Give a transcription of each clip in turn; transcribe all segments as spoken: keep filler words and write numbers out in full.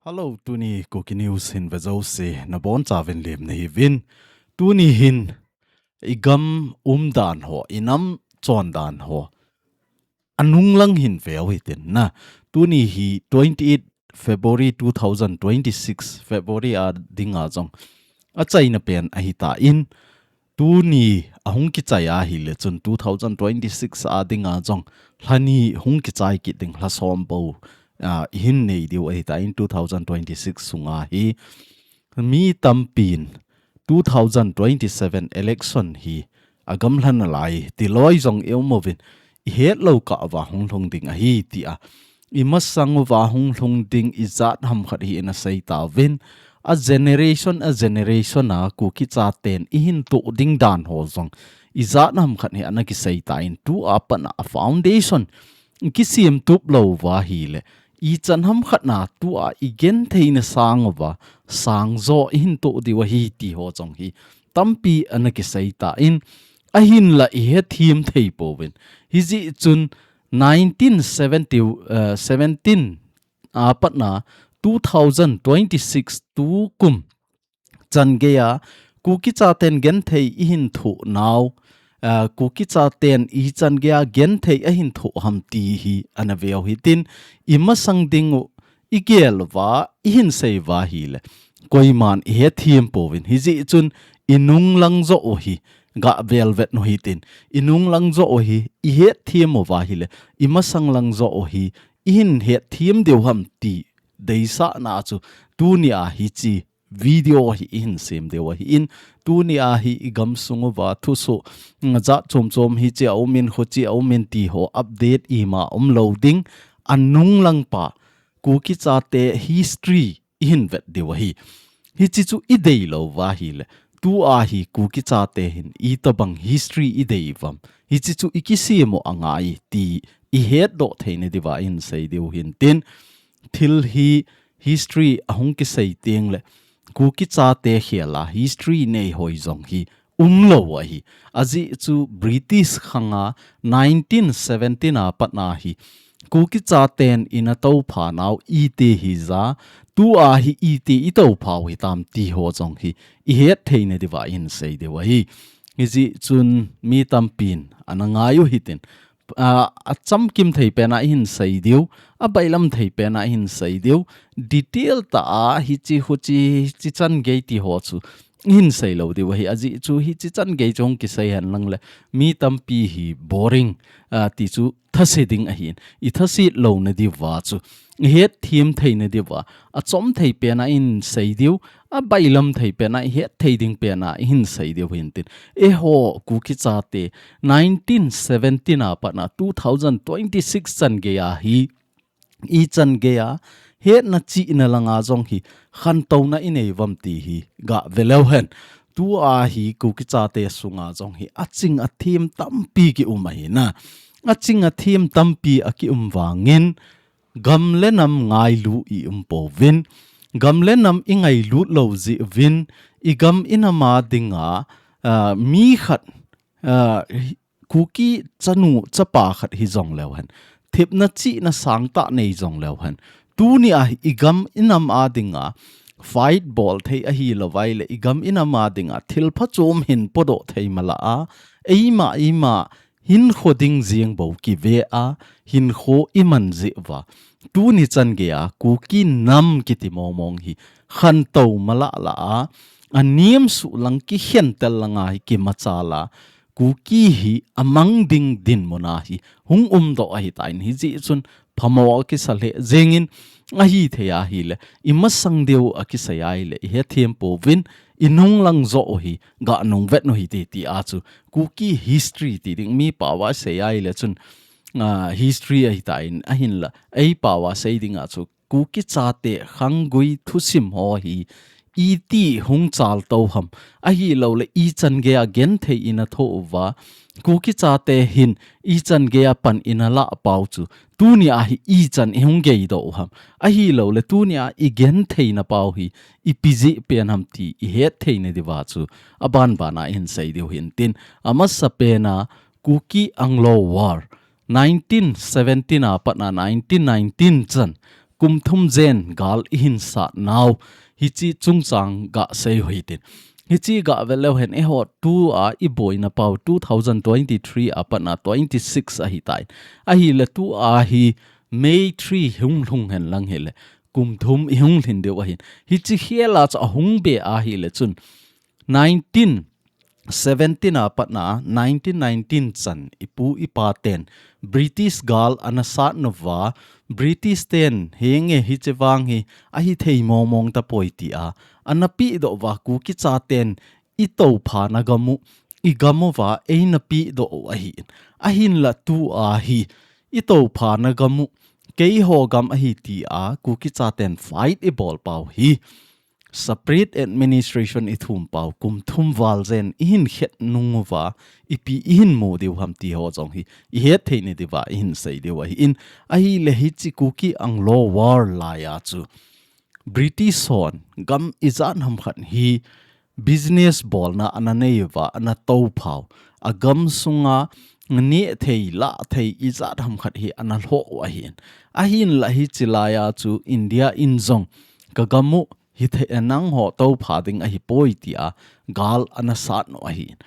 Hello, tuni Kuki News hin vejouse nabonchauvin lemna hiuvin. Tuni hin igam umdan ho, inam chondan ho anunglang hin veu hitin na. Tuni hi twenty eight February two thousand twenty six, February a dinga jong achaina pen ahitan, tuni ahung kichai ahile chun two thousand twenty six a dinga jong lha ni hung kichai kit ding, lha som bou, ah, ihin nei diu ahitan two thousand twenty six sunga hi mi tampin two thousand twenty seven election hi agamlha nalai tilou jong ium uvin, ihet lou kah uva hung lhung ding ahi tia, imasang uva hung lhung ding ijat ham khat hi ina seitauvin, a generation, a generation a Kuki chaten ihin toh ding dan ho jong ijat ham khat hi ana kiseitan, tua pat a foundation ikisem tup lou uva ahile, ichan ham khat na tua igentheina sang uva, sang jo ihin toh diu ahi ti ho jong hi tampi ana kiseitan, ahinla ihethem thei pouvin. Hijeh chun nineteen seventy, eh, seventeen a pat na two thousand twenty six tukum chan geiya Kuki chaten genthei ihin thoh nau, ah, Kuki chaten ichan geiya genthei ahin thoh ham ti hi ana veu hitin, imasang ding u igel uva, ihin sei uva ahile koiman ihethem pouvin, hijeh chun inunglang joh u hi gah velvet nu hitin, inunglang joh u hi ihethem uva ahile imasang lang joh u hi ihin hethem diu ham ti deisahna chu tunia hiche video hi ihin sem diu ahin, tunia hi igamsung uva thusoh, mm, jat chom chom hiche aumin, khuche aumin ti ho update ima umlou ding, anunglang pa Kuki chate history ihin vet diu ahi. Hiche chu idei lou uva ahile, tua hi Kuki chate hin itobang history idei uvam, hiche chu ikisem u angai ti ihetdoh theina diuva ihin sei diu hintin, thil hi history ahung kisei tengle Kuki chate khela history neihoi jong hi umlou ahi. Ajeh chu British khanga nineteen seventeen a pat na hi Kuki chaten ina toupha nau iti hija, tua hi iti itoupha u hitam ti ho jong hi ihet theina diuva ihin sei diu ahi. Hijeh chun mi tampin ana ngai u hitin, ah, achamkim thei pena ihin sei diu, abailam thei pena ihin sei diu, detail tah a hiche khuche, hiche chan gei ti ho chu ihin sei lou diu ahi. Ajeh chu hiche chan gei chu hung kisei hen lang le mi tampi hi boring, ah, ti chu thase ding ahin, ithaset louna diuva chu ihet them theina diuva, achom thei pena ihin sei diu, abailam thei pena ihet thei ding pena ihin sei diu hintin. Eiho Kuki chate nineteen seventeen a pat na two thousand twenty six chan geiya hi ichan geiya hetna chihna langa jong hi khantouna inei uvam ti hi gah ve leu hen. Tua hi Kuki chate sunga jong hi aching athem tampi kium ahi na. Aching athem tampi akium vangin gam le nam ngailu ium pouvin, gam le nam ingailut lou jeh uvin, igam inam a dinga, ah, mi khat, ah, Kuki chanu chapa khat hijong leu hen, thepna chihna sangtah nei jong leu hen, tunia hi igam inam a dinga fight bol thei ahilou vaile, igam inam a dinga thil phachom hin podoh thei mala a, eima, eima hinkho ding jeng bou kive a, hinkho iman jeh uva, tuni chan geiya Kuki nam kiti mong mong hi khantou mala la a, anem suh lang, kikhen tel langa hi kimachal a, Kuki hi amang ding dinmun a hi hung umdoh ahitan, hijeh chun phamo akisa lheh jengin, ahithei ahile imasang diu akisei ahile ihet them pouvin, inunglang joh u hi gah nung vet nu hite tia chu Kuki history ti ding, mi pao a sei ahile chun, ah, history ahitan, ahinla ei pao a sei dinga chu Kuki chate khanggui thusim ho hi iti hung chaltou ham, ahilouleh ichan geiya genthei ina thoh uva, Kuki chate hin ichan geiya pan ina lah pau chu tunia hi ichan ihung geidoh u ham, ahilouleh tunia igentheina pau hi ipi jeh pen ham ti ihet theina diuva chu abanbana ihin sei diu hintin, amasapena Kuki Anglo War nineteen seventeen a patna nineteen nineteen chan kum thum jen gal ihin sat nau, hiche chungchang gasei u hitin. Hiche gave leu hen eiho tua iboina pau two thousand twenty-three a patna twenty-six ahitai. Ahile tua hi May three hung lhung hen lang hile kum thum ihung lhin diu ahin. Hiche khela chu ahung be ahile chun nineteen seventeen a patna nineteen nineteen chan ipu ipa ten British gal ana sat nauva, British ten henge hiche vang hi ahithei mong mong tapoi tia ana pehdoh uva, Kuki chaten itoupha na gam u, igam uva eina pehdoh u ahin. Ahinla tua hi itoupha na gam u, keiho gam ahi tia Kuki chaten fight ibol pau hi separate administration ithum pau kum thum val jen ihin khet nung uva, ipi ihin mu diu ham ti ho jong hi ihet thei nadiuva ihin sei diu ahin. Ahile hiche Kuki Anglo War laiya chu British hon gam ijat ham khat hi business bolna ana nei uva, ana toupha u. Agam sunga neh thei, lah thei ijat ham khat hi ana lhoh u ahin. Ahinla hiche laiya chu India in jong ka gam u hithei, nangho toupha ding ahipoi tia gal ana sat nau ahin.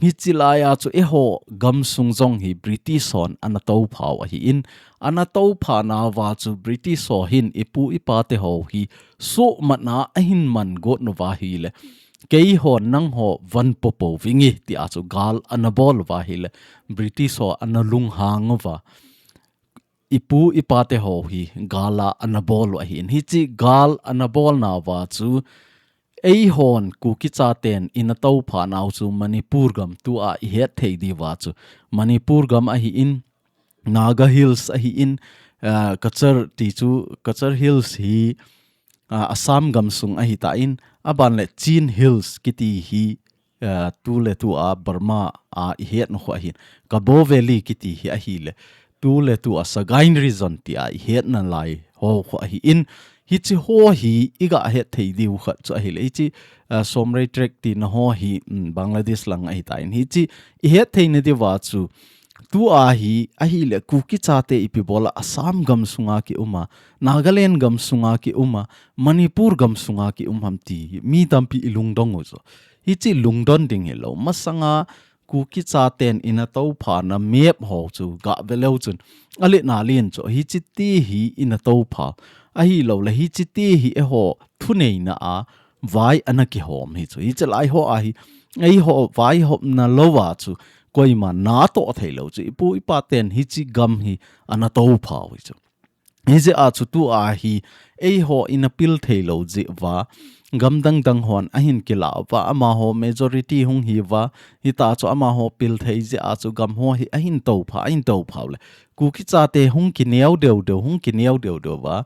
Hiche laiya chu eiho gam sung jong hi British hon ana toupha u ahin. Ana toupha nauva chu British ho hin ipu ipa te ho hi suhmatna ahin man got nauva hile, keihon nangho von po pouvinge tia chu gal ana bol uva hile, British ho ana lunghang uva, ipu ipa te ho hi gala ana bol u ahin. Hiche gal ana bol nauva chu eihon Kuki chaten ina toupha nau chu Manipur gam tua ihet thei diuva chu Manipur gam ahin, Naga Hills ahin, ah, Cachar ti chu, Cachar Hills hi, ah, Assam gam sung ahitan, aban le Chin Hills kiti hi, ah, tuletua Burma a ihet nau khu ahin, Kabaw Valley kiti hi ahile tuletua Sagaing Region tia ihet nalai ho khu ahin, hiche ho hi iga het thei diu khat chu ahile, hiche, ah, Somrei Trek tina ho hi, mm, Bangladesh lang ahitan, hiche ihet thei nadiuva chu tua hi ahile Kuki chate ipi bola Assam gam sunga ki um a, Nagaland gam sunga ki um a, Manipur gam sunga ki um ham ti hi mi tampi ilungdong u chu. Hiche lungdon ding hilou. Masanga Kuki chaten ina toupha na map ho chu gave leu chun, ale nalen chu hiche te hi ina toupha u. Ahilou le hiche te hi eiho thuneina a vai ana kihom hi chu. Hiche lai ho a hi, eiho vaihomna louva chu koima natoh thei lou chu. Ipu ipa ten hiche gam hi ana toupha u hi chu. Hijeh a chu tua hi eiho ina pil thei lou jeh uva, gam dang dang hon ahin kilah uva, amaho majority hung hi uva, hita chu amaho pil thei jeh a chu gam ho hi ahin toupha, ahin toupha u le. Kuki chate hung kineo deu deu, hung kineo deu deu uva.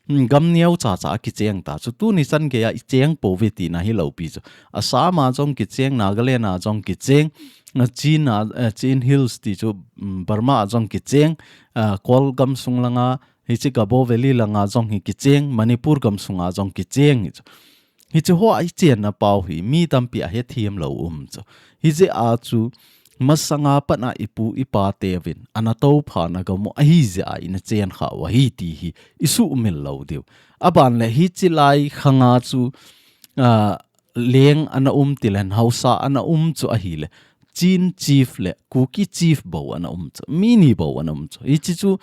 Hmm, gam neo cha cha a kicheng ta chu, tuni chan geiya icheng pouve tina hilou pi chu. Assam a jong kicheng, Nagaland a jong kicheng, na Chin a, eh, Chin Hills ti chu, mm, Burma a jong kicheng, ah, Kawl gam sung langa, hiche Kabaw Valley langa jong hi kicheng, Manipur gam sunga jong kicheng hi chu. Hiche ho a ichenna pau hi mi tampi ahethem lou um chu. Hijeh a chu masanga pat a ipu ipa teuvin ana toupha na gam u ahijeh a ina chen kha u ahi ti hi isuhmil lou diu. Aban le hiche lai khanga chu, ah, leng ana um ti le, haosa ana um chu ahile, Chin chief le Kuki chief bou ana um chu, mi ni bou ana um chu. Hiche chu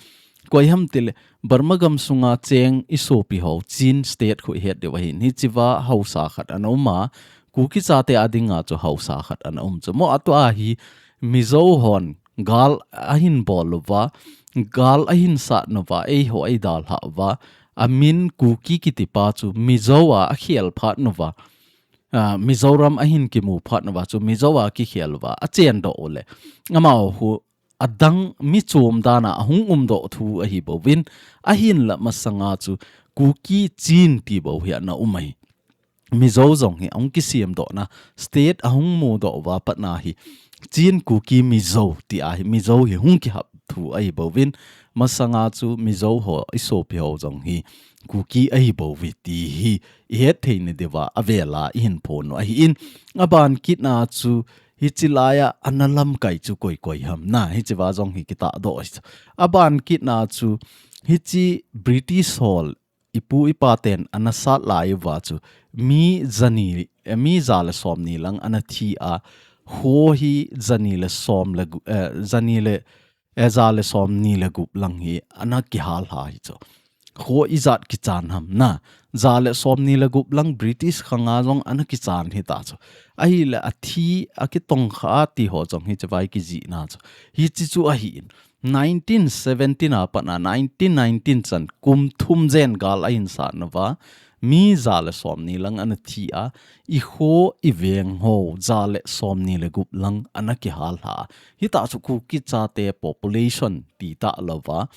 koi ham ti le, Burma gam sunga cheng isopi ho, Chin state khu ihet diu ahin. Hiche uva haosa khat ana um a, Kuki chate a dinga chu haosa khat ana um chu. Mo, atua hi Mizo hon gal ahin bol uva, gal ahin sat nauva, eiho eidalhah uva, amin Kuki kiti pa chu Mizo a akhel phat nauva, ah, Mizoram ahin kimu phat nauva chu Mizo a kikhel uva achen doh u le, amaho khu adang mi chom dan a ahung um doh thu ahi bouvin, ahinla masanga chu Kuki Chin ti bou hi ana um ahi. Mizo jong hi ahung kisem doh na, state ahung mu doh uva pat na hi, Chin Kuki Mizo ti a hi, Mizo hi hung kihap thu ahi bouvin, masanga chu Mizo ho isopi ho jong hi Kuki ahi bouve ti hi ihet thei nadiuva avela ihin phon u ahin, aban kit na chu Hichi laiya ana lamkai chu koi koi ham na, hichi va jong hi kitahdoh hi chu. Aban kitna chu, hichi British ho ipu ipa ten ana sat lai uva chu, mi jani, eh, mi ja le somni lang ana thi a, kho hi jani le som le gu-, eh, jani le, eh, ja le somni le gup lang hi ana kihal ha hi chu. Kho ijat kichan ham na. Ja le somni le gup lang British khanga jong ana kichan hita chu. Ahile athi, akitongkha ti ho jong hichi vai kijihna chu. Hichi chu ahin. Nineteen seventeen a pat a nineteen nineteen chan kum thum jen gal ahin sat nauva, mi ja le somni lang ana thi a, i kho i veng ho ja le somni le gup lang ana kihal ha. Hita chu Kuki chate population ti talouva,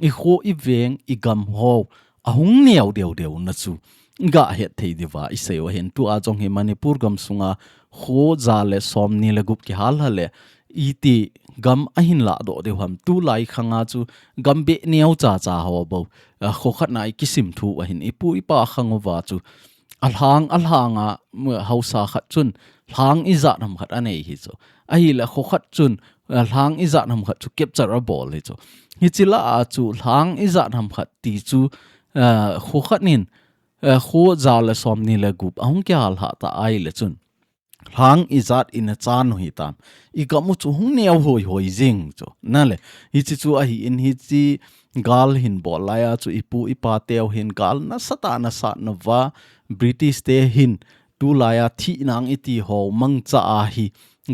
i kho i veng i gam ho ahung neo deu deu na chu ga het thei diuva i sei u ahin. Tua jong hi Manipur gam sunga kho ja le somni le gup kihal ha le, iti gam ahin lahdoh diu ham. Tulai khanga chu gam be neo cha cha ho bou, a, kho khat na i kisim thu ahin, ipu ipa khang uva chu alhang, alhang a, m-, haosa khat chun lhang ijat ham khat anei hi chu. Ahile kho khat chun, a, lhang ijat ham khat chu capture abol hi chu. Hichi lah a chu lhang ijat ham khat ti chu, a, kho khat nin, a, kho ja le somni le gup ahung kihal ha ta ahile chun, lhang ijat ina chan u hitam. I gam u chu hung neo hoi hoi jing chu. Nale, hichi chu ahin, hichi gal hin bol laiya chu ipu ipa teu hin gal nasatah a ana sat nauva, British te hin tulaiya thina iti ho mangcha a hi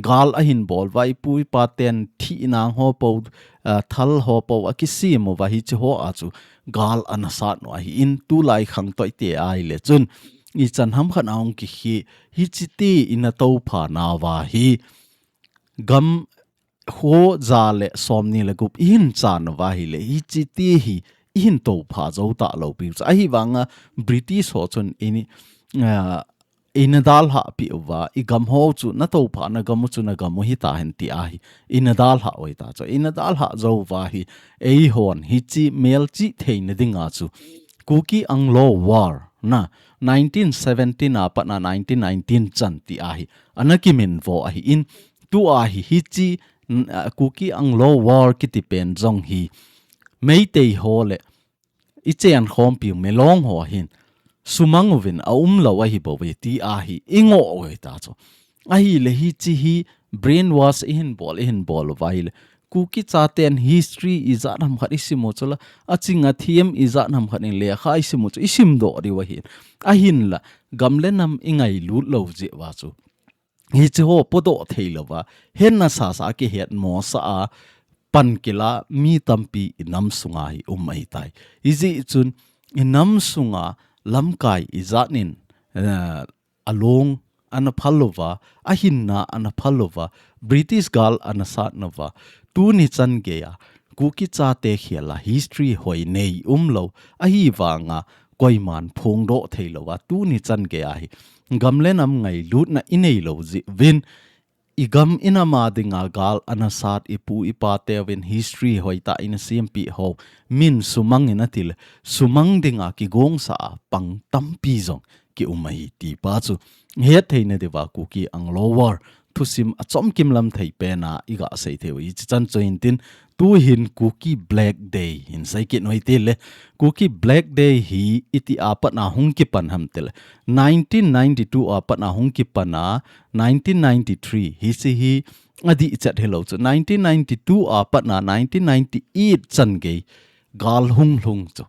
gal ahin bol uva, ipu ipa ten thina ho pou, a, thal ho pou akisim uva, hichi ho a chu gal ana sat u ahin, tulai khang toh ite ahile chun ichan ham khat ahung kikhi, hichi ti ina toupha nauva hi gam kho ja le somni le gup ihin chan uva ahile, hichi ti hi ihin toupha jou talou piu chu. Ahivanga British ho chun ini, a, ina dalha pi uva, i gam ho chu na toupha, na gam u chu na gam u hita hen ti ahi. Ina dalha u hita chu. Ina dalha jou uva hi, eihon hichi melchih theina dinga chu Kuki Anglo War na nineteen seventeen a pat a nineteen nineteen chan ti ahi. Ana kiminvo ahin, tua hi hichi, n-, a, Kuki Anglo War kiti pen jong hi Meitei ho le i chenkhompiu Milong ho hin sumang uvin aumlou ahi bouve ti ahi i ngoh u hita chu. Ahile hichi hi brainwash ihin bol, ihin bol uva ahile, Kuki chaten history ijat ham khat isim u chu la, aching athem ijat ham khat in lekha isim u chu isim doh diu ahin. Ahinla, gam le nam ingailut lou jeh uva chu, hichi ho podoh thei louva, hena sasa kihet mosah a, pan kila mi tampi i nam sunga hi um ahitai. Hijeh chun i nam sunga lamkai ijat nin, eh, along ana phal uva, ahinna ana phal uva, British gal ana sat nauva, tuni chan geiya Kuki chate khela history hoi nei umlou, ahivanga koiman phongdoh thei louva, tuni chan geiya hi gam le nam ngailutna i neilou jeh uvin, i gam i nam a dinga gal ana sat, ipu ipa teuvin history hoitah ina sempeh ho, min sumang in atile, sumang dinga kigongsa a pang tampi jong kium ahi ti pa chu het theina diuva Kuki Anglo War thusim achomkim lam thei pena i gasei thei u ahi. Hichi chan chu hintin, tuhin Kuki Black Day hin sei kit u hitile, Kuki Black Day hi iti a pat a hung kipan ham tile, nineteen ninety-two a pat a hung kipan a, nineteen ninety-three hichi hi adih chet hilou chu, nineteen ninety-two a pat a nineteen ninety-eight chan gei gal hung lhung chu.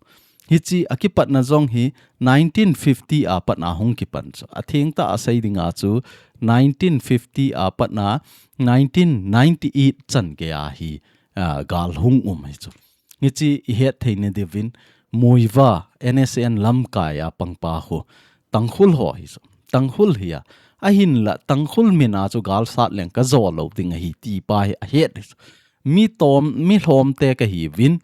Hichi akipatna jong hi nineteen fifty a pat a hung kipan chu. Athengtah a sei dinga chu nineteen fifty a pat a nineteen ninety-eight chan geiya hi, a, gal hung um hi chu. Hichi i het theina diuvin, Muivah, N S N lamkai a pangpa khu Tangkhul ho hi chu. Tangkhul hi a. Ahinla Tangkhul min a chu gal sat leng ka jo lou ding ahi ti pa hi ahet hi chu. Mi tom, mi lhomte kahiuvin,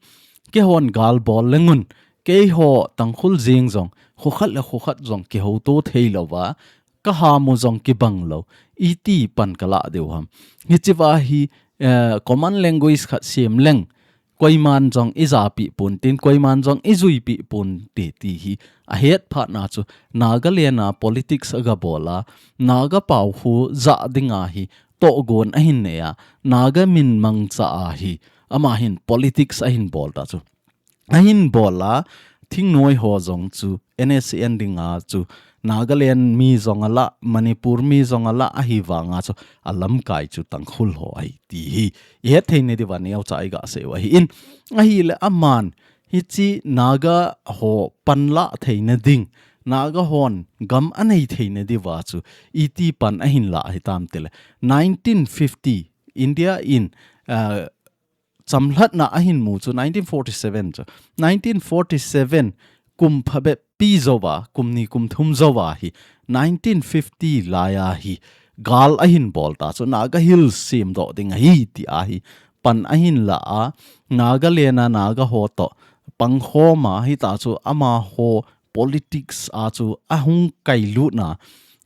keihon gal bol leng un, keiho Tangkhul jeng jong, kho khat le kho khat jong kihouto thei louva, ka ham u jong kibang lou, iti pan ka lah diu ham. Hichi va hi, eh, common language khat sem leng, koiman jong i japi ponte, koiman jong i juipi ponte ti hi ahet phat na chu, Nagaland a politics aga bol a, Naga pau khu jah dinga hi tohgon ahin nei a, Naga min mangcha a hi, ama hin politics ahin bol ta chu. Ahin bol a, thingnoi ho jong chu N S C N dinga chu Nagaland mi jong ala, Manipur mi jong ala ahi vanga chu alamkai chu Tangkhul ho ahi ti hi i het thei nadiuva neocha i gasei u ahi in. Ahile aman hiche Naga ho panla theina ding, Naga hon gam anei theina diuva chu iti pan ahin la hitam tile, nineteen fifty India in, uh, chamlhatna ahin mu chu nineteen forty-seven chu. Nineteen forty-seven kum phabep pi jouva, kum ni kum thum jouva hi nineteen fifty laiya hi gal ahin bol ta chu, Naga Hills semdoh ding ahi ti ahi pan ahin la a, Nagaland a Naga ho toh pangkhom a, hita chu amaho politics a chu ahung kailutna,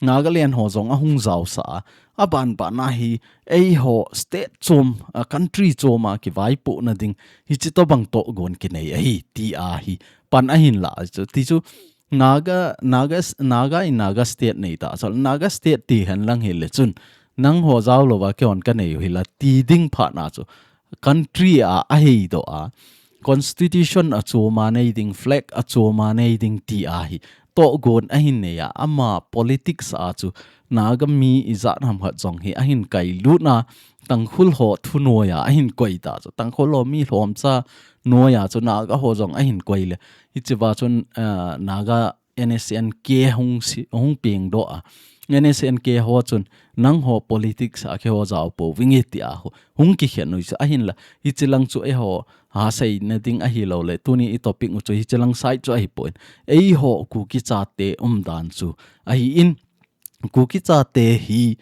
Nagaland ho jong ahung jaosah a, aban ban a hi eiho state chom, a country chom a kivaipohna ding hiche tobang tohgon kinei ahi ti ahi pan ahin la chu. Ti chu Naga, Naga, Naga in Naga state nei ta, so Naga state ti hen lang hile chun nangho jao louva keihon kanei u hila ti ding phat na chu country a aheidoh a, constitution achom a nei ding, flag achom a nei ding ti ahi tohgon ahin nei a, ama politics a chu Naga mi ijat ham khat jong hi ahin kailutna, Tangkhul ho thu noiya ahin koi ta chu, Tangkhul ho mi lhomcha noiya chu Naga ho jong ahin koi le, hichea chun, ah, Naga N S C N K hung si, hung pengdoh a. N S C N K ho chun nangho politics a keiho jao pouvinge tia ho hung kikhen u chu ahinla, hiche lang chu eiho ha seina ding ahilouleh, tuni i topic u chu hiche lang side chu ahipoi. Eiho Kuki chate umdan chu ahi in, Kuki chate hi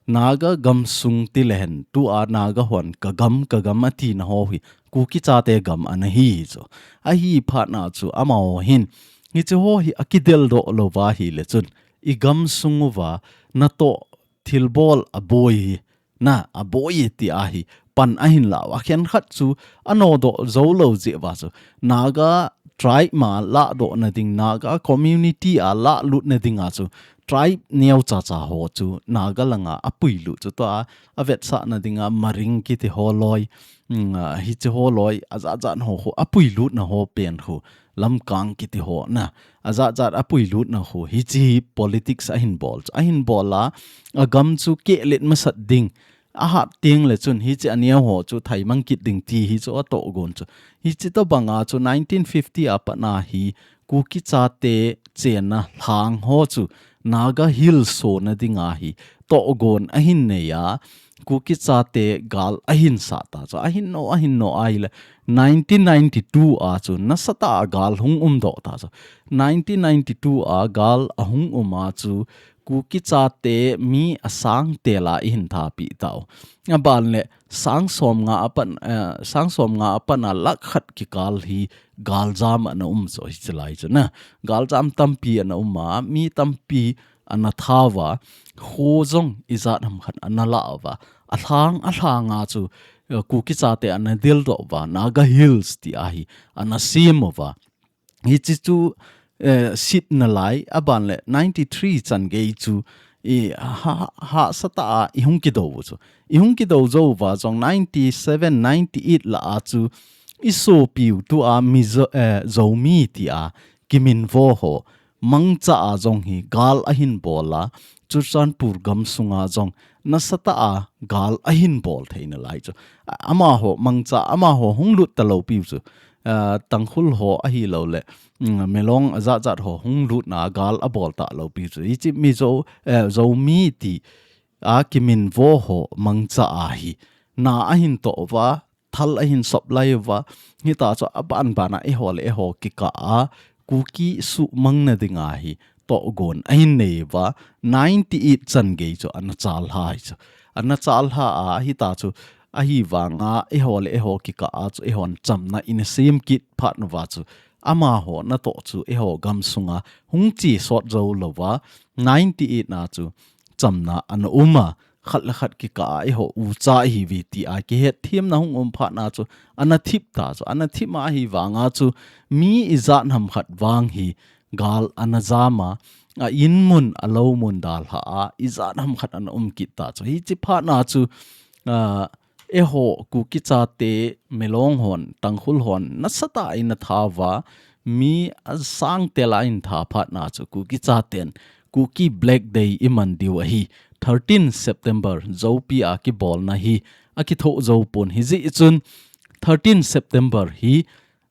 Naga gamsung tile hen, tua Naga hon ka gam, ka gam atina ho hi Kuki chate gam ana hi chu. Ahi phat na chu amaho hin hiche ho hi akideldoh louva hile chun, i gamsung uva natoh thilbol aboi hi, na aboi ti ahi pan ahin la u. Akhen khat chu anodoh jou lou jeh uva chu Naga tribe ma lahdohna ding, Naga community a lahlutna dinga chu tribe neocha cha ho chu Naga langa apuilut chu, tua avetsahna dinga Maring kiti ho loi, mm, ah, hiche ho loi, ajat jat ho khu apuilutna ho pen khu, Lamkang kiti ho na, ajat jat apuilutna khu, hiche hi politics ahin bol chu, ahin bol a, agam chu kehlet masat ding, ahat teng le chun hiche aneo ho chu thaimang kit ding ti hi chu atohgon chu. Hiche tobanga chu nineteen fifty a pat na hi Kuki chate chenna lhang ho chu Naga Hills sona dinga hi tohgon ahin nei a, Kuki chate gal ahin sah ta chu. Ahin no, ahin no ahile nineteen ninety-two a chu nasatah a gal hung umdoh ta chu. Nineteen ninety-two a gal ahung um a chu Kuki chate mi asang tel a ihin thapeh tau. Aban le sang som nga a pat, eh, sang som nga a pat na lakh khat kikal hi galjam ana um chu hiche lai chu na. Galjam tampi ana um a, mi tampi ana thauva, kho jong ijat ham khat ana lauva, alhang, alhang a chu, eh, Kuki chate ana deldoh uva, Naga Hills ti ahi ana sem uva. Hiche chu, eh, sitna lai, aban le ninety-three chan gei chu, i ha, hahsatah a ihung kidou u chu. Ihung kidou jou uva jong ninety-seven, ninety-eight lah a chu, i sopiu tua Mizo, eh, Zomi tia kiminvo ho mangcha a jong hi gal ahin bol a, Churachandpur gamsunga jong nasatah a gal ahin bol theina lai chu. A, amaho mangcha, amaho hung lut talou piu chu, ah, Tangkhul ho ahilouleh, mm, Milong ajat jat ho hung lutna gal abol talou piu chu. Hiche Mizo, eh, Zomi ti a kiminvo ho mangcha a hi na ahin toh uva, thal ahin sop lai uva, hita chu aban ban a eiho le eiho kikah a Kuki suhmangna dinga hi tohgon ahin nei uva, ninety-eight chan gei chu ana chal hai chu. Ana chal ha a, hita chu ahivanga eiho le eiho kikah a chu eihon chamna ina sem kit phat uva chu, amaho natoh chu eiho gamsunga hung che sot jou louva, ninety-eight na chu chamna ana um a, khat le khat kikah a eiho ucha ihiuve tia kihetthem na hung um phat na chu ana thip ta chu, ana thip ma ahivanga chu mi ijat ham khat vang hi gal ana jam a, a in mun, a lou mun dalha a, ijat ham khat ana um kit ta chu. Hichi phat na chu, a, eiho Kuki chate, Milong hon, Tangkhul hon, nasatah in atha uva, mi asang tel a ahin tha phat na chu, Kuki chaten, Kuki Black Day iman diu ahi, thirteen September, Zopi a kibolna hi, akitho jou pon hijeh chun, thirteen September hi,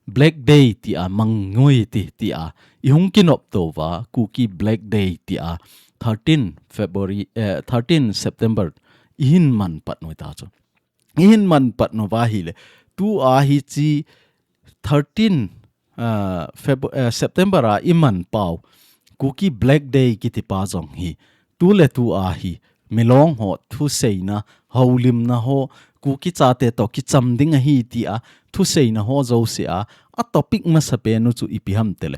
Black Day tia mang ngui ti, tia ihung kinop to uva, Kuki Black Day tia thirteen February, eh, thirteen September ihin man pat nui ta chu. Ihin man pat nui uva ahile, tua hichi thirteen, ah, Feb-, eh, September a iman pau, Kuki Black Day kiti pa jong hi, tu le tu a hi, Milong ho thuseina, houlimna ho, Kuki chate to kicham ding ahi tia, thuseina ho jouse a, a topic masapen u chu ipi ham tile.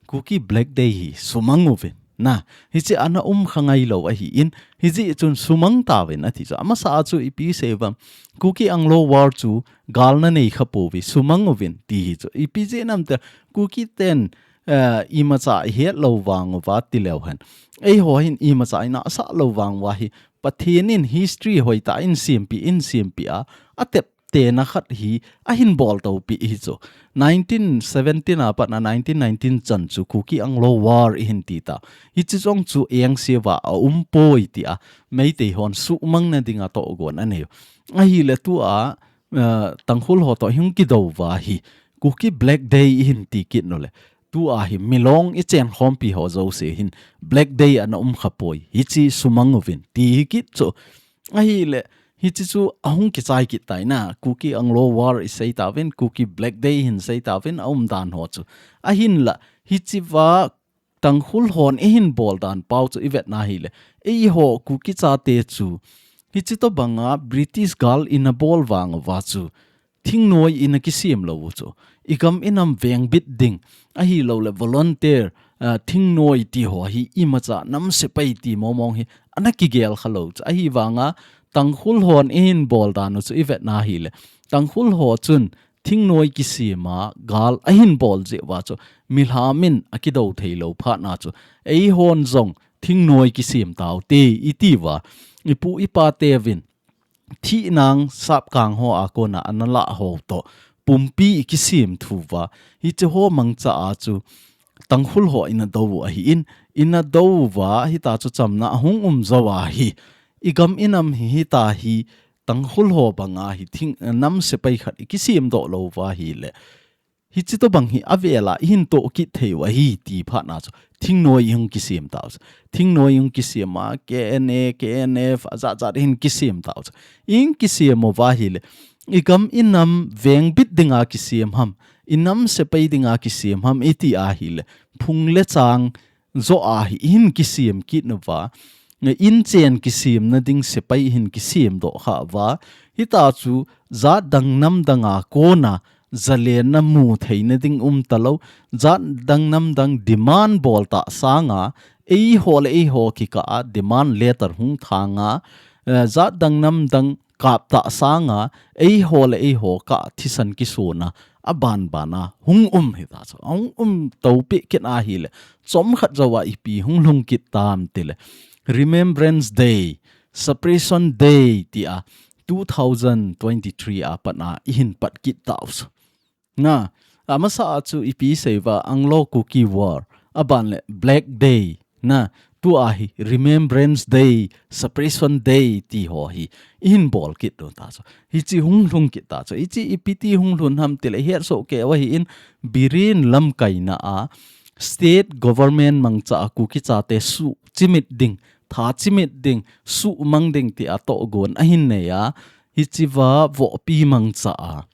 Kuki Black Day hi sumang uvin. Na, hichi ana um kha ngai lou ahi in, hijeh chun sumang tauvin ati chu. Amasa a chu ipi sei uvam, Kuki Anglo War chu gal nanei kha pouve, sumang uvin ti hi chu. Ipi jeh ham tile, Kuki ten, eh, imacha ihet lou vang uva ti leu hen. Eiho hin imacha inasah lou vang uva hi, Pathen in history hoitah in sempi, in sempi a, atep tena khat hi, ahin bol to pi hi chu. Nineteen seventeen a pat na nineteen nineteen chan chu Kuki Anglo War ihin ti ta. Hichi jong chu eng se uva aum poi tia, Meitei hon sumang na dinga togon anei u. Ahile tua, eh, Tangkhul ho to hung kidou uva hi, Kuki Black Day ihin ti kit nule. Tua hi Milong ichen khompi ho jouse hin Black Day ana um kha poi. Hichi sumang uvin ti hi kit chu. Ahile, hichi chu ahung kichai kit tai na. Kuki Anglo War isei tauvin, Kuki Black Day hin sei tauvin, aum dan ho chu. Ahinla, hichi va Tangkhul hon ihin bol dan pau chu ivet na hile. Eiho Kuki chate chu. Hichi to banga British gal ina bol vang uva chu. Thingnoi ina kisem lou u chu. Igam inam vengbit ding. Ahilouleh volunteer, ah, thingnoi ti ho hi imacha nam sepai ti momong hi. Ana kigel kha lou chu. Ahivanga Tangkhul hon ihin bol dan u chu ivet na hile. Tangkhul ho chun thingnoi kisem a gal ahin bol jeh uva chu. Milham in akidou thei lou phat na chu. Eihon jong thingnoi kisem tau te iti uva. Ipu ipa teuvin. Thih nang sapkang ho a kona ana lah ho to. Pumpi ikisem thu uva. Hichi ho mangcha a chu Tangkhul ho ina dou u ahi in, ina dou uva hita chu chamna ahung um jou ahi. Igam inam hi hita hi Tangkhul ho banga hi thing, nam sepai khat ikisem doh lou uva hile. Hichi to bang hi avel a ihin to kit thei u ahi ti phat na chu. Thingnoi ihung kisem tau chu. Thingnoi ihung kisem a, K N A, K N F, ajat jat ihin kisem tau chu. Ihin kisem uva hile. Igam inam vengbit dinga kisem ham. Inam sepai dinga kisem ham iti ahile. Phung le chang jo a hi ihin kisem kit uva. Inchen kisem na ding sepai ihin kisem doh kha uva. Hita chu jat dang nam danga kona zalenna mu theina ding um talou, jat dang nam dang demand bol ta sanga, eiho le eiho kikah a demand letter hung thanga, eh, jat dang nam dang kap ta sanga, eiho le eiho kah thisan kisona, aban bana, hung um hita chu, hung um topi kit ahile, chomkhat jou a ipi hung lhung kit tam tile, Remembrance Day, Separation Day tia, two thousand twenty-three a pat a ihin pat kit tau chu. Na, amasa a chu ipi sei uva Anglo-Kuki War, aban le Black Day, na, tua hi Remembrance Day, Separation Day ti ho hi ihin bol kit lou ta chu. Hichi hung lhung kit ta chu. Hichi ipi ti hung lhun ham tile ihet soh kei uva hi in Biren lamkaina a state government mangcha a Kuki chate suh chimit ding, tha chimit ding, suhmang ding tia togon ahin nei a, hichi va vohpi mangcha a.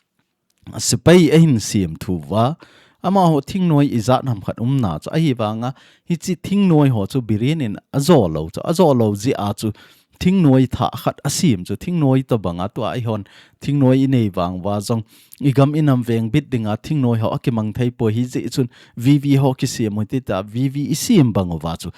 Sepai ahin sem thu uva. Amaho thingnoi ijat ham khat um na chu ahivanga, hichi thingnoi ho chu Biren in ajo lou chu, ajo lou jeh a chu thingnoi thah khat asem chu, thingnoi to banga tua ihon thingnoi inei vang uva jong, igam inam vengbit dinga thingnoi ho akimang thei poi hijeh chun V V ho kisem u ti ta, V V isem bang uva chu.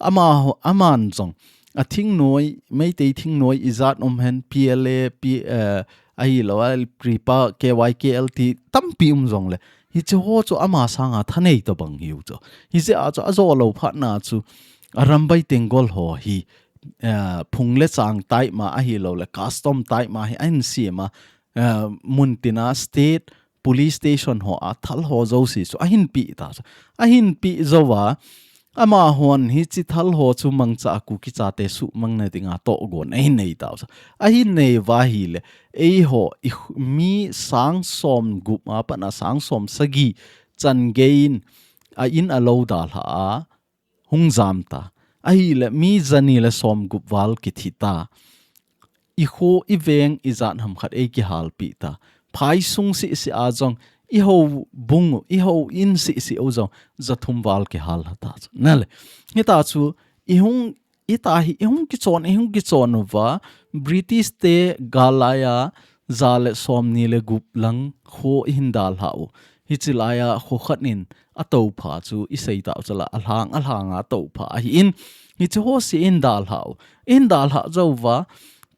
Amaho, aman jong, a thingnoi, Meitei thingnoi ijat um hen, P L A, P, eh, ahilou a, Kripa, K Y K L ti tampi um jongle, Hiche ho chu ama sanga thanei tabang hiu chu. Hijeh a chu ajo lou phat na chu Arambai Tenggol ho hi, eh, phung le chang type ma ahilouleh custom type ma hi ahin sem a, eh, mun tina state police station ho a thal ho jouse chu ahin pe ta chu. Ahin pe jou a, amahon hiche thal ho chu mangcha a Kuki chate suhmang na dinga tohgon ahin nei tau chu. Ahin nei uva ahileh, eiho i khu-, mi sang som gup a pat a sang som sagi chan gei in a in a lou dalha a hung jam ta. Ahileh mi jani le som gup val kithi ta. I kho i veng i jat ham khat ei kihal pi ta. Phai sung sisi a jong, i houbung, i houin sisi u jong, ja thum val kihal ha ta chu. Nale, hita chu, i hung, i ta hi, i hung kichon, i hung kichon uva, British te gal lai a, ja le som ni le gup lang kho i hin dalha u. Hiche lai a kho khat in a toupha chu i sei tau chu la, a lhang, a lhang a toupha ahi in, hiche ho si in dalha u. In dalha jou uva,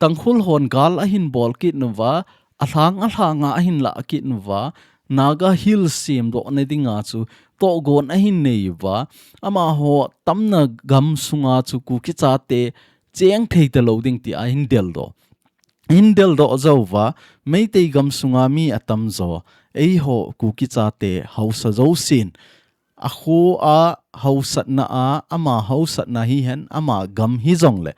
Tangkhul hon gal ahin bol kit uva, a lhang, a lhang a ahin lah kit uva, Naga Hills sem doh na dinga chu tohgon ahin nei uva, amaho tamna gam sunga chu Kuki chate cheng thei ta lou ding ti ahin del doh. Hin del doh jou uva, Meitei gam sunga mi atam jo, eiho Kuki chate haosa jousen. A kho a haosatna a, ama haosatna hihen, ama gam hi jongle.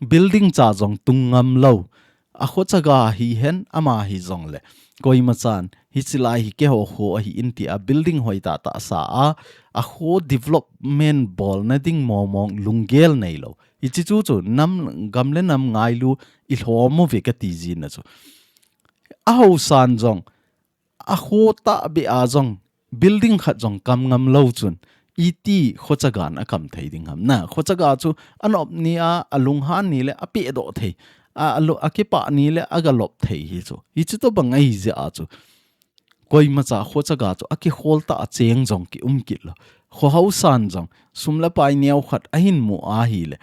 Building cha jong tung ngam lou. A kho chaga hihen, ama hi jongle. Koima chan, hiche lai hi keiho kho ahi in ti a, building hoi tah tah sa a, a kho development bol na ding mong mong lunggel nei lou. Hiche chu chu nam gam le nam ngailu i lhom uve kati jin na chu. A haosan jong, a kho tahbeh a jong, building khat jong kam ngam lou chun, iti kho chagan a kam thei ding ham na. Kho chaga chu a nop ni a, a lunghan ni le a pehdoh thei. A, a lu-, a kipah ni le a galop thei hi chu. Hiche tobang ahi jeh a chu. Koima cha kho chaga chu a kikhol tah a cheng jong ki um kit lou. Kho haosan jong, sum le pai neo khat ahin mu ahile.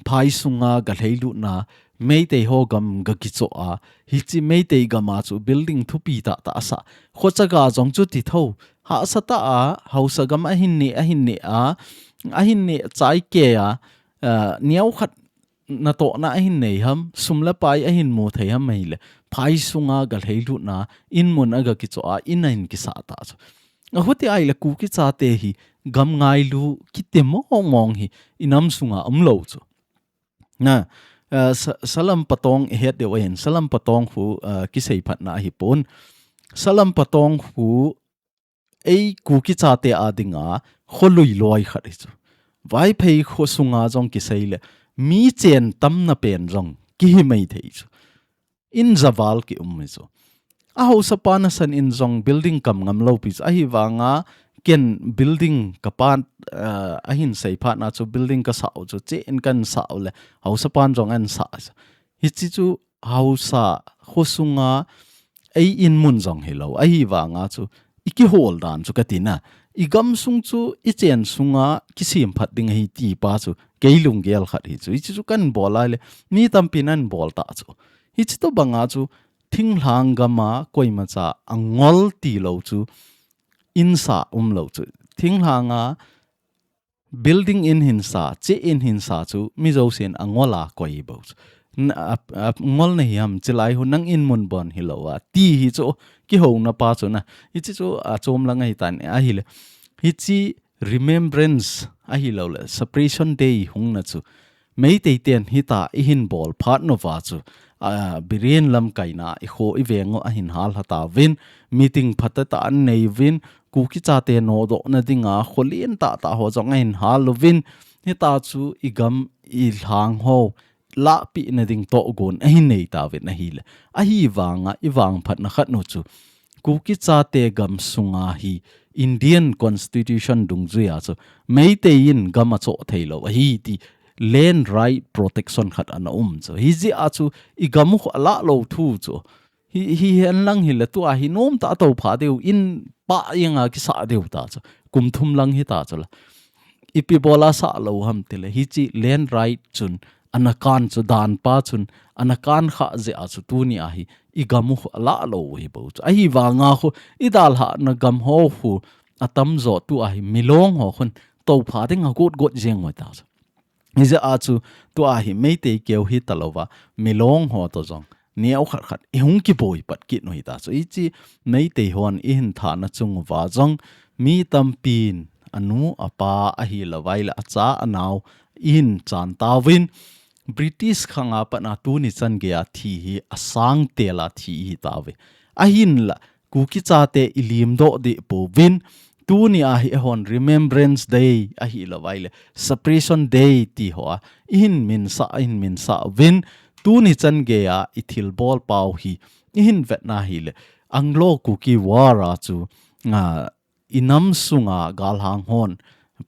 Phai sunga galheilut na, Meitei ho gam ga kichoh a, hiche Meitei gam a chu building thupi tah tah asa. Kho chaga jong chu ti tho. Hahsa tah a, haosa gam ahin neh, ahin neh a, ahin neh chai kei a, ah, neo khat natohna ahin nei ham, sum le pai ahin mu thei ham ahile, phai sunga galheilut na, in mun a ga kichoh a, in ahin kisah tah chu. Ahuti ahile Kuki chate hi, gam ngailu, kiti mong mong hi, i nam sunga um lou chu. Na, ah, sa-, Salam Patong i het diu ahin, Salam Patong khu, ah, kisei phatna ahi pon. Salam Patong khu ei Kuki chate a dinga kho lui loi khat hi chu. Vaiphei kho sunga jong kisei le, mi chen tamna pen jong kihi mai thei chu. In javal ki um hi chu. A haosa pa nasan in jong building kam ngam lou pi chu. Ahivanga ken building ka pa, ah, ahin sei phat na chu building ka sah u chu che in kan sah u le haosa pan jong an sah. Hiche chu haosa kho sunga ei in mun jong hilou. Ahivanga chu i kihol dan chu kati na. I gam sung chu i chen sunga kisem phat ding ahi ti pa chu kei lunggel khat hi chu. Hiche chu kan bol ahile mi tampi nan bol tah chu. Hiche tobang a chu thinglhang gam a koima cha a ngol ti lou chu in sa um lou chu. Thinglhang a building in hin sa, che in hin sa chu, mi jousen a ngol a koi bou chu. N-, a, a ngol na hi ham, chilai hun nang in mun bon hilou a, ti hi chu, kihouna pa chu na. Hiche chu, a chom lang ahi tan, ahile. Hiche remembrance ahilou le, separation day hung na chu. Meitei ten hita i hin bol phat nova chu, a, Biren lamkaina i kho i veng u ahin hal ha tauvin, meeting phatah tah an nei uvin, Kuki chate nodoh na dinga kho lien tah tah ho jong ahin hal uvin, hita chu i gam i lhang ho lahpeh na ding tohgon ahin nei tauvin ahile. Ahivanga i vangphatna khat nu chu, Kuki chate gam sunga hi Indian Constitution dungjuia chu Meitei in gam a choh thei lou ahi ti land right protection khat ana um chu. Hijeh a chu i gam u kho a lah lou thu chu. Hi, hi hen lang hile tua hi nom tah a toupha diu in pa inga kisah diu ta chu. Kum thum lang hita chu la. Ipi bola sah lou ham tile. Hiche land right chun ana kan chu dan pa chun ana kan kha jeh a chu tuni a hi i gam u khu alah lou u hi bou chu. Ahivanga khu i dalhahna gam ho khu atamjo tua hi milong ho khun toupha ding a got got jeng u ta chu. Hijeh a chu tua hi Meitei keu hi talouva, milong ho to jong neo khat khat i hung kiboi pat kit u hi ta chu. Hichi Meitei hon i hin thana chung uva jong mi tampin anu apa ahilouva ahile acha anao i hin chan tauvin, British khanga pat a tuni chan geiya thi hi asang tela thi hi tauve. Ahinla Kuki chate i limdoh deh pouvin, tuni a hi eihon Remembrance Day ahilouva ahile Separation Day ti ho a i hin minsah, i hin minsah uvin, tuni chan geiya i thilbol pau hi i hin vetna hile Anglo Kuki War a chu, a, i nam sunga galhang hon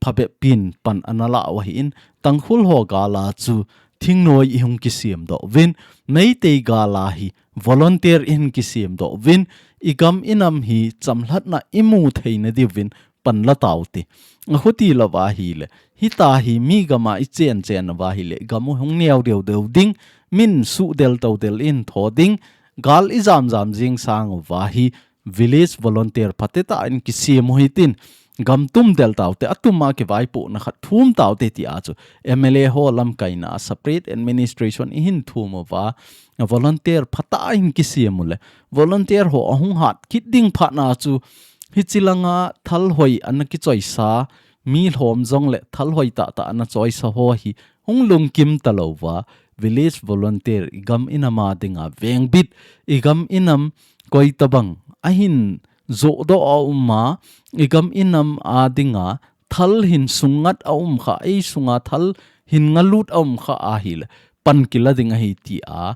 phabep pin pan ana la u ahin, Tangkhul ho gal a chu thingnoi i hung kisem doh uvin, Meitei gal a hi volunteer i hin kisem doh uvin, i gam i nam hi chamlhatna i mu theina diuvin pan la taute. Akhuti louva ahile, hita hi mi gam a i chen chen uva ahile, gam u hung neo deu deu ding, min suhdel toudel in tho ding, gal i jam jam jing sang uva hi, village volunteer phatetah in kisem u hitin, gam tum del taute, atum a kivaipohna khat thum taute ti a chu M L A ho lamkaina a separate administration i hin thum uva, volunteer phatah in kisem u le, volunteer ho ahung hat kit ding phat na chu, hichi langa thal hoi ana kichoisa, mi lhom jong le thal hoi tah tah ana choisa ho hi hung lungkim talouva, village volunteer i gam i nam a dinga vengbit, i gam i nam koi tabang ahin johdoh a um a, i gam i nam a dinga thal hin sungngat a um kha, ei sunga thal hin ngalut a um kha ahile, pan kila ding ahi ti a,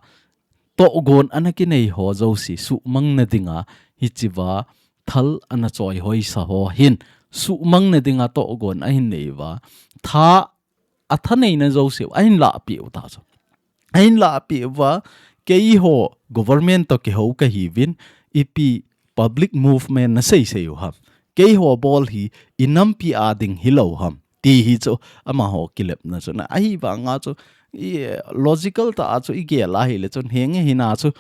tohgon ana kinei ho jouse suhmang na dinga, hichiva thal ana choi hoisa ho hin suhmang na dinga tohgon ahin nei uva, tha a thaneina jouse u ahin lahpeh u ta chu. Ahin lahpeh uva, keiho government to kihou kahiuvin, ipi public movement na seisei u ham. Keiho bol hi i nampi a ding hilou ham. Ti hi chu amaho kilepna chu na. Ahivanga chu i, logical tah a chu i gel ahile chun henge hina chu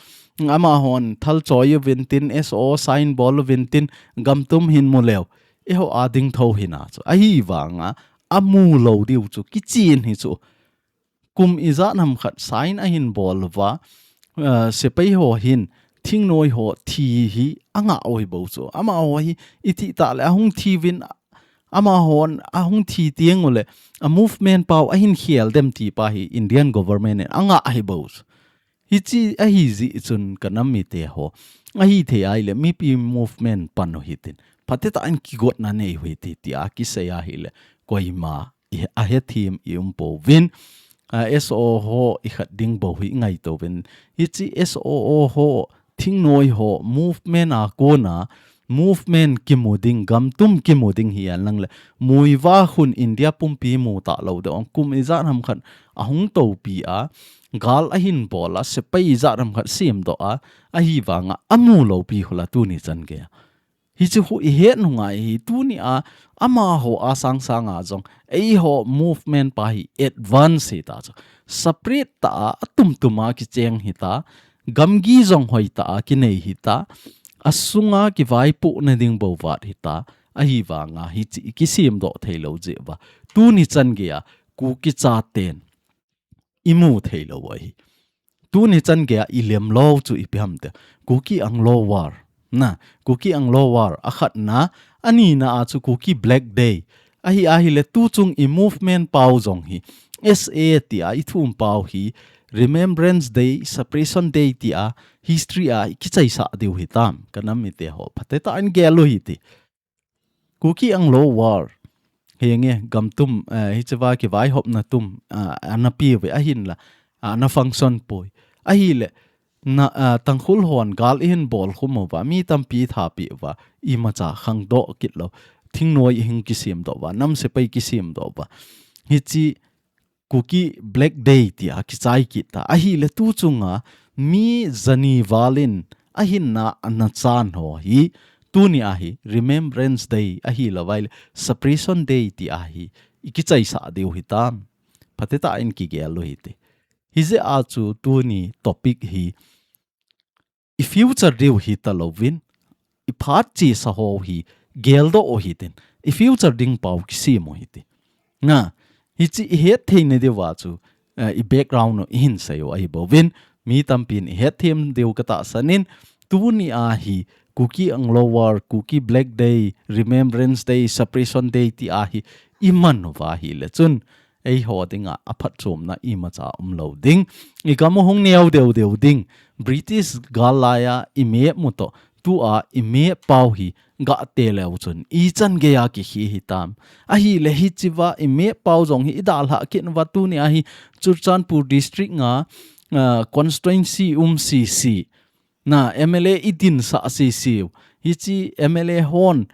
amahon thal choi uvin tin S O sign bol uvin tin gam tum hin mu leu. Eiho a ding tho hina chu. Ahivanga amu lou diu chu kichen hi chu. Kum ijat ham khat sign ahin bol uva, eh, sepai ho hin thingnoi ho thi hi angah u hi bou chu. Amaho hi i tih tah le ahung thi uvin, amahon ahung thi teng u le a movement pau ahin khel dem ti pa hi Indian government in angah hi bou chu. Hichi ahi jeh chun ka nam mite ho, ahithei ahile mipi movement pan u hitin, phatetah in kigotna nei u hite ti a kisei ahile, koima i, ahethem i um pouvin, a, S O ho i khat ding bou hi i ngaito uvin. Hichi S O ho, thingnoi ho, movement a kona, movement kimu ding, gam tum kimu ding hi ahi lang le, Muivah hun India pumpi mu talou ding, kum ijat ham khat ahung topi a, gal ahin bol a, sepai ijat ham khat sem doh a, ahivanga amu lou pi khu la tuni chan geiya. Hichi khu i het u ngai hi, tuni a amaho a sangsanga jong, eiho movement pa hi advance hi ta chu. Separate tah a, atum tum a kicheng hi ta, gamgi jong hoi tah a kinei hi ta, asunga kivaipoh na ding bou vat hi ta, ahivanga hichi i kisem doh thei lou jeh uva. Tuni chan geiya, Kuki chaten i mu thei lou u ahi. Tuni chan geiya i lem lou chu ipi ham ti le, Kuki Anglo War. Na, Kuki Anglo War, akhatna, anina a chu Kuki Black Day. Ahi ahile tuchung i movement pau jong hi, S A ti a i thum pau hi, Remembrance Day, Separation Day ti a, history a i kichaisah diu hi tam. Ka nam mite ho, phatetah in gel u hite. Kuki Anglo War. Henge, gam tum, eh, hichiva kivaihopna tum, ah, ana pe uve ahin la, ah, ana function poi. Ahile, na, ah, Tangkhul hon gal i hin bol khum uva, mi tampi i tha pe uva, imacha khangdoh kit lou. Thingnoi i hin kisem doh uva, nam sepai kisem doh uva. Hichi Kuki Black Day ti a kichai kit ta. Ahile tuchunga mi jani val in ahinna ana chan ho hi, tuni a hi Remembrance Day ahilou vai le Separation Day ti a hi i kichaisah diu hi tam. Phatetah in kigel u hite. Hijeh a chu tuni topic hi future diu hi talouvin, i phat chesa ho hi geldoh u hitin, i future ding pau kisem u hiti. Na, hichi i hetthei na diuva chu, eh, i background u i hin sei u ahi bouvin, mi tampin i hetthem diu ka tahsan in, tuni a hi Kuki Anglo War, Kuki Black Day, Remembrance Day, Separation Day ti a hi i man uva ahile chun, eiho dinga a phatchomna imacha umlou ding. I gam u hung neo deu deu ding. British gal laiya i map mu toh, tua i map pau hi gah te leu chun ichan geiya kikhi hitam. Ahile hichiva i map pau jong hi i dalhah kit uva tuni a hi Churachandpur district nga, ah, constituency um sisi. Na, M L A i dinsah sisi u. Hichi M L A hon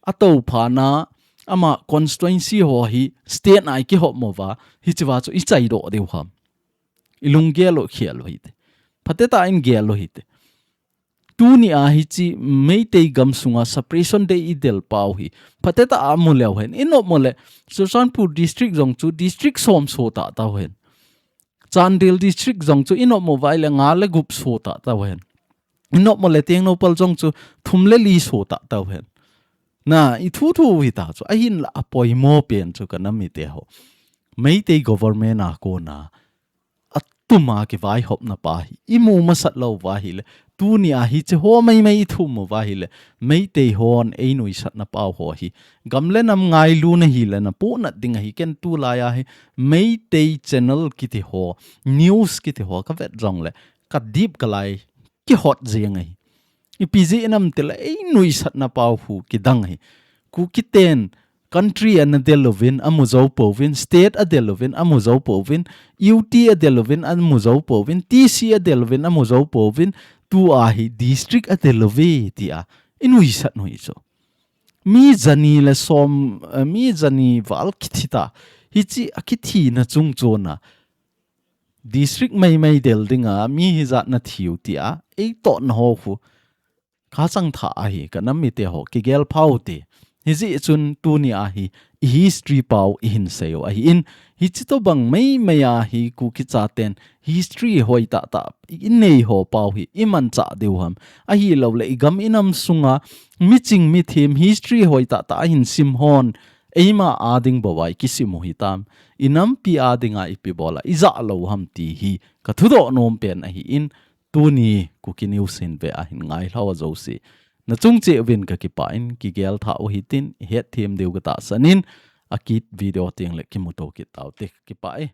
a toupha na ama constituency ho hi state a i kihop mo uva. Hichiva chu i chaidoh diu ham. I lunggel u khel u hite. Phatecha in gel u hite. Tuni a hichi Meitei gam sunga Separation Day i del pau hi. Phatecha a mu leu hen. I nop mo le Churachandpur district jong chu district som so tahtau hen. Chandel district jong chu i nop mo uva ahile nga le gup so tahtau hen. I nop mo le Tengnoupal jong chu thum le li so tahtau hen. Na, i thu thu hita chu. Ahinla a poimo pen chu ka nam mite ho. Meitei government a kona a tuma kivaihopna pa hi i mu masat lou uva ahile, tuni a hichi ho maimai i thum uva ahile, Meitei hon ei nuisatna pau ho hi gam le nam ngailutna hile na puhnat ding ahi. Ken tulai a hi Meitei channel kiti ho, news kiti ho ka vet jongle ka dip ka lai kihot jeng ahi. Ipi jeh inam tile ei nuisatna pau hu kidang ahi. Kukiten country ana del uvin amu jou pouvin, state adel uvin amu jou pouvin, U T adel uvin amu jou pouvin, T C adel uvin amu jou pouvin, tua hi district adel uve tia i nuisat u hi chu. Mi jani le som, eh, mi jani val kithi ta. Hichi a kithina chung chona district maimai del dinga mi hijat na thiu tia ei tohna ho khu kachang tha ahi, ka nam mite ho kigel phau te. Hijeh chun tuni a hi i history pau i hin sei u ahi in, hichi tobang maimai a hi Kuki chaten history hoi tahtah i nei ho pau hi i manchah diu ham. Ahilouleh i gam i nam sunga miching mithem history hoi tahtah a hin sim hon eima a ding bou a i kisim u hitam. I nampi a dinga ipi bola i jah lou ham ti hi ka thudoh nom pen ahi in, tuni Kuki News hin ve a hin ngai lhau a jouse. Na chung cheh uvin ka kipah in, kigel tha u hitin, i hetthem diu ka tahsan in, a kit video teng le kimuto kit tau te, ka kipah e.